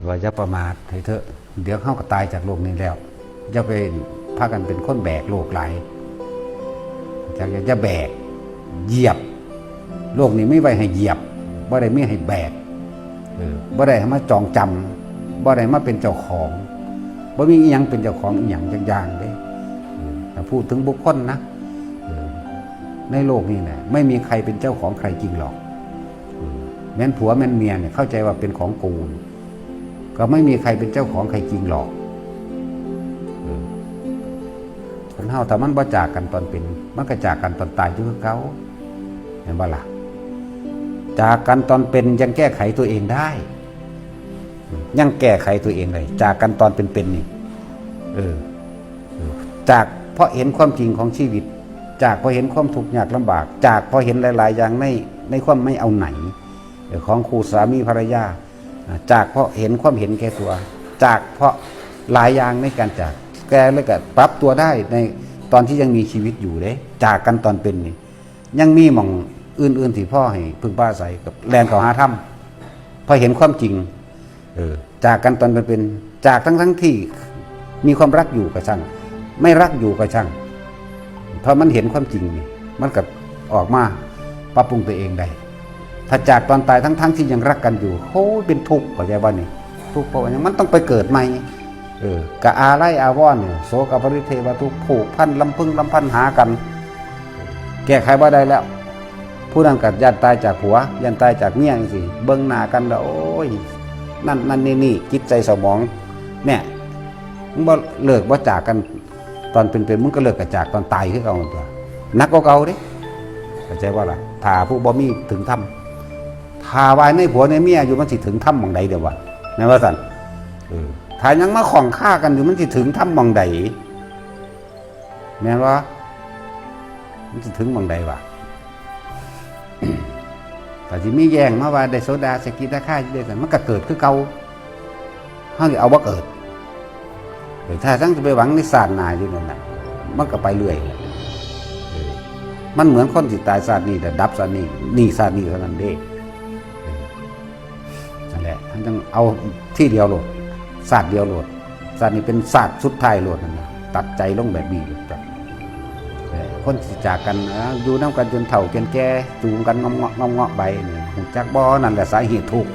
ວ່າຢ່າປະໝາດໃຫ້ເຖາະ, ດຽວເຮົາກໍຕາຍຈາກໂລກນີ້ແລ້ວ. ຢ່າໄປພາກັນເປັນຄົນແບກໂລກຫຼາຍ. ຈັກ ຢ່າ ຢ່າແບກ, ຢຽບ. ໂລກນີ້ມີໄວ້ໃຫ້ຢຽບ, ບໍ່ໄດ້ມີໃຫ້ແບກ. ເອີ ບໍ່ໄດ້ໃຫ້ມາຈອງຈຳ, ບໍ່ໄດ້ມາເປັນເຈົ້າຂອງ. ບໍ່ມີອີ່ຫຍັງເປັນເຈົ້າຂອງອີ່ຫຍັງຈັກຢ່າງເດ້. ເອີ ຖ້າພູດເຖິງບຸກຄົນນະ, ເອີ ໃນໂລກນີ້ນະ ໄມ່ມີໃຄເປັນເຈົ້າຂອງໃຄຈິງຫຼອກ. ເອີ ແມ່ນຜົວແມ່ນເມຍນີ້ ເຂົ້າໃຈວ່າເປັນຂອງກູ, ກໍໄມ່ມີໃຄເປັນເຈົ້າຂອງໃຄຈິງຫຼອກ. ເອີ ຄົນເຮົາຖ້າມັນບໍ່ຈາກກັນຕອນເປັນ, ມັນກໍຈາກກັນຕອນຕາຍຢູ່ຄືເກົ່າ, ແມ່ນບໍ່ລະ? ຈາກກັນຕອນເປັນຍັງແກ້ໄຂຕົວເອງໄດ້, ຍັງແກ້ໄຂຕົວເອງໄດ້, ຈາກກັນຕອນເປັນໆນີ້. ເອີ ເອີ ຈາກເພາະເຫັນຄວາມຈິງຂອງຊີວິດ, ຈາກເພາະເຫັນຄວາມທຸກຍາກລຳບາກ, ຈາກເພາະເຫັນຫຼາຍໆຢ່າງໃນ ໃນຄວາມໄມ່ເອົາໄໜ ເອີ ຂອງຄູ່ສາມີພັນລະຍາ, ອາ ຈາກເພາະເຫັນຄວາມເຫັນແກ່ຕົວ, ຈາກເພາະຫຼາຍຢ່າງໃນການຈາກ, ແຕ່ແລ້ວກໍປັບຕົວໄດ້ໃນຕອນທີ່ຍັງມີຊີວິດຢູ່ເດ້. ຈາກກັນຕອນເປັນນີ້ ຍັງມີໝ່ອງອື່ນໆທີ່ພໍໃຫ້ເພິ່ງພາອາໄສ, ກໍແລ່ນເຂົ້າຫາທຳ, ເພາະເຫັນຄວາມຈິງ. ເອີ ຈາກກັນຕອນເປັນໆ, ຈາກທັງໆທີ່ມີຄວາມລັກຢູ່ກໍຊ່າງ, ໄມ່ລັກຢູ່ກໍຊ່າງ, ເພາະມັນເຫັນຄວາມຈິງນີ້, ມັນກໍອອກມາປັບປຸງຕົວເອງໄດ້. ຖ້າຈາກຕອນຕາຍທັງໆທີ່ຍັງລັກກັນຢູ່, ໂອ້ຍ ເປັນທຸກ, ເຂົ້າໃຈບໍ່ນີ້? ທຸກເພາະວ່າຫຍັງ? ມັນຕ້ອງໄປເກີດໃໝ່. ເອີ ກະອາໄລອາວອນ, ໂສກະປະລິເທວະທຸກ, ຜູກພັນ, ລຳເພິງລຳພັນຫາກັນ, ແກ້ໄຂບໍ່ໄດ້ແລ້ວ. ຜູ້ນັ້ນກໍຢ້ານຕາຍຈາກຜົວ, ຢ້ານຕາຍຈາກເມຍ ຈັ່ງຊີ້, ເບິ່ງໜ້າກັນແລ້ວ ໂອ້ຍ ນັ້ນ ນັ້ນນີ້ນີ້, ຈິດໃຈເສົ້າໝອງ. ແນ່ ມັນບໍ່ເລີກບໍ່ຈາກກັນ, ຕອນເປັນໆ ມຶງກໍເລີກກະຈາກຕອນຕາຍຄືເກົ່ານັ້ນຕົວະ, ໜັກກວ່າເກົ່າເດ້. ເຂົ້າໃຈບໍ່ລະ? ຖ້າຜູ້ບໍ່ມີເຖິງທຳ, ຖ້າວ່າໃນຜົວໃນເມຍຢູ່, ມັນຊິເຖິງທຳໝ່ອງໃດເດວະ? ແມ່ນວ່າຊັ້ນ? ເອີ ຖ້າຍັງມາຂ້ອງຄາກັນຢູ່, ມັນຊິເຖິງທຳໝ່ອງໃດ? ແມ່ນບໍ່? ມັນຊິເຖິງໝ່ອງໃດວະ? ກໍຊິມີແຍ່ງມາວ່າໄດ້ໂສດາສະກິດາຄາຢູ່ເດ້, ມັນກໍເກີດຄືເກົ່າ. ເຮົາຊິເອົາບໍ່ເກີດ? ເອີ ຖ້າທັງຈະໄປຫວັງໃນຊາດໜ້າຢູ່ນັ້ນນະ, ມັນກໍໄປເລື້ອຍ. ເອີ ມັນເໝືອນຄົນທີ່ຕາຍຊາດນີ້ ແລ້ວດັບຊາດນີ້, ໜີຊາດນີ້ເທົ່ານັ້ນເດ້. ເອີ ນັ້ນແຫຼະ, ມັນຕ້ອງເອົາທີດຽວໂລດ, ຊາດດຽວໂລດ, ຊາດນີ້ເປັນຊາດສຸດທ້າຍໂລດ, ນັ້ນນະ, ຕັດໃຈລົງແບບນີ້ໂລດ. ເອີ ຄົນຊິຈາກກັນ, ເອີ ຢູ່ນຳກັນຈົນເຖົ້າຈົນແກ່, ຈູງກັນງອມເງາະງອມເງາະໄປນີ້, ຮູ້ຈັກບໍ່? ນັ້ນແຫຼະສາເຫດທຸກ.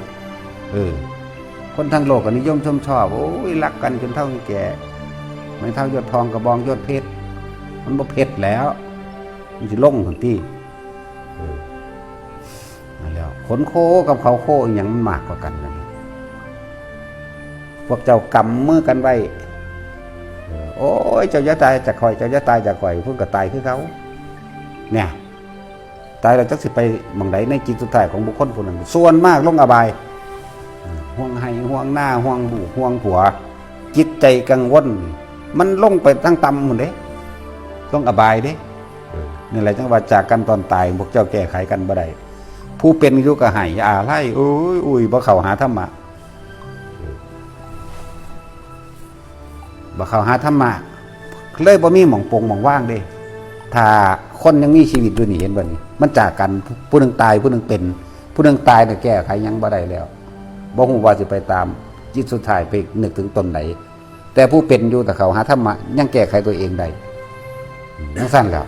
ເອີ ຄົນທັງໂລກກໍນິຍົມຊົມຊອບ, ໂອ້ຍ ຮັກກັນຈົນເຖົ້າຈົນແກ່, ໄມ້ເຖົ້າຍອດທອງ ກະບອງຍອດເພັດ. ມັນບໍ່ເພັດແລ້ວ, ມັນຊິລົງພຸ້ນຕິ. ເອີ ນັ້ນແຫຼະ, ຂົນໂຄກັບເຂົາໂຄ ອີຫຍັງມັນມາກກວ່າກັນ? ພວກເຈົ້າກຳມືກັນໄວ້. ເອີ ໂອ້ຍ ເຈົ້າຢ່າຕາຍຈາກຂ້ອຍ, ເຈົ້າຢ່າຕາຍຈາກຂ້ອຍ, ເພິ່ນກໍຕາຍຄືເກົ່າ. ແນ່ ຕາຍແລ້ວຈັກຊິໄປໝ່ອງໃດ? ໃນຈິດສຸດທ້າຍຂອງບຸກຄົນຜູ້ນັ້ນ, ສ່ວນມາກລົງອະບາຍ, ຫ່ວງໄຮ່ຫ່ວງນາ, ຫ່ວງລູກຫ່ວງຜົວ, ຈິດໃຈກັງວົນ, ມັນລົງໄປທາງຕ່ຳພຸ້ນເດ້, ລົງອະບາຍເດ້. ເອີ ນີ້ແຫຼະ ຈັ່ງວ່າຈາກກັນຕອນຕາຍ, ພວກເຈົ້າແກ້ໄຂກັນບໍ່ໄດ້. ຜູ້ເປັນຢູ່ກໍໄຫ້ອາໄລ, ໂອ້ຍ ອຸ້ຍ ບໍ່ເຂົ້າຫາທຳມະ. ບໍ່ເຂົ້າຫາທຳມະ, ເລີຍບໍ່ມີໝ່ອງປົງໝ່ອງວາງເດ້. ຖ້າຄົນຍັງມີຊີວິດຢູ່ນີ້, ເຫັນບໍ່ນີ້? ມັນຈາກກັນ, ຜູ້ໜຶ່ງຕາຍ, ຜູ້ໜຶ່ງເປັນ, ຜູ້ໜຶ່ງຕາຍນະ ແກ້ໄຂຫຍັງບໍ່ໄດ້ແລ້ວ. ບໍ່ຮູ້ວ່າຊິໄປຕາມຈິດສຸດທ້າຍໄປນຶກເຖິງຕົນໃດ. ແຕ່ຜູ້ເປັນຢູ່, ຖ້າເຂົ້າຫາທຳມະ, ຍັງແກ້ໄຂຕົວເອງໄດ້. ຈັ່ງຊັ້ນແຫຼະ.